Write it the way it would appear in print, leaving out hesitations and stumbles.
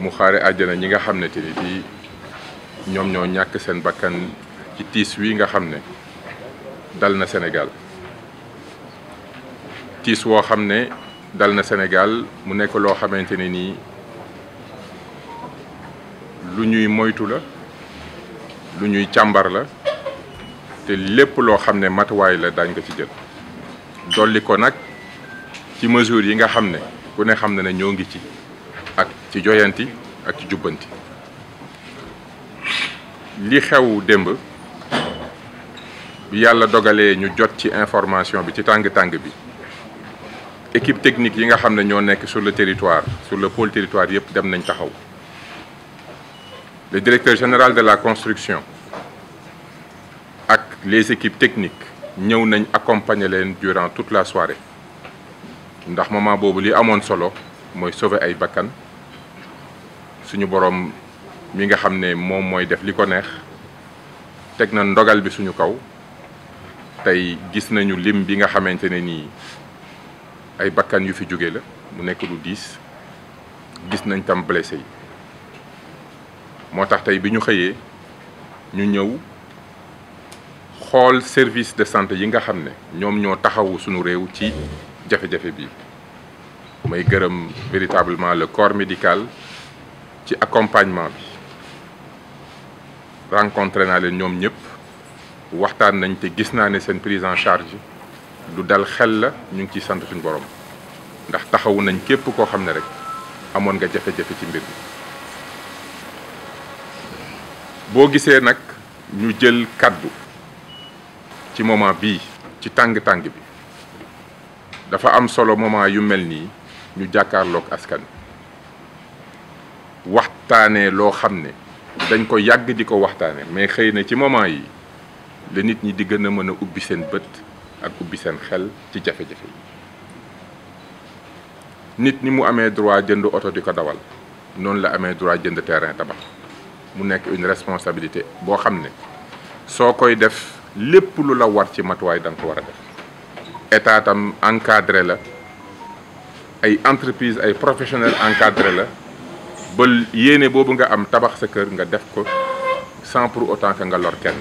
mu xaare àjjana ñi nga xam ne te ni ñoom ñoo ñàkk seen bakkan ci tiis wi nga xam ne dal na Sénégal tiis woo xam ne dal na Sénégal mu nekk loo xamante ne nii lu ñuy moytu la lu ñuy càmbar la te lépp loo xam ne matuwaay la daañ ko ci jël dolli ko nag ci mesures yi nga xam ne ku ne xam ne ñoo ngi ci ak ci joyanti ak ci jubbanti li xew démb bi yàlla dogalee ñu jot ci information bi ci tàng-tàng bi équipe technique yi nga xam ne ñoo nekk sur le territoire sur le pôle territoire yëpp dem nañ taxaw le directeur général de la construction ak les équipes techniques ñëw nañ accompagner leen durant toute la soirée ndax moment boobu li amoon solo mooy sauver ay bakkan suñu borom mi nga xam ne moom mooy def li ko neex teg na ndogal bi suñu kaw tey gis nañu lim bi nga xamante ne nii ay bakkan yu fi jóge la mu nekk lu diis gis nañ tam blessé yi moo tax tey bi ñu xëyee ñu ñëw xool service de santé yi nga xam ne ñoom ñoo taxawu suñu réew ci jafe-jafe bi may gërëm véritablement le corps médical ci accompagnement bi rencontré naa leen ñoom ñëpp waxtaan nañ te gis naa ne seen prise en charge lu dal xel la ñu ngi ciy sant suñu borom ndax taxawu nañ képp koo xam ne rek amoon nga jafe-jafe ci mbir mi boo gisee nag ñu jël kaddu ci moment bii ci tàng-tàng bi dafa am solo moment yu mel nii ñu jàkkaarloog askan waxtaanee loo xam ne dañ ko yàgg di ko waxtaane mais xëy na ci moment yi la nit ñi di gën a mën a ubbi seen bët ak ubbi seen xel ci jafe-jafe yi nit ni mu amee droit jënd oto di ko dawal noonu la amee droit jënd terrain tabax mu nekk une responsabilité boo xam ne soo koy def lépp lu la war ci matuwaay da nga ko war a def état tam encadré la ay entreprise ay professionnels encadré la ba yéene boobu nga am tabax sa kër nga def ko sans pour autant que nga lor kenn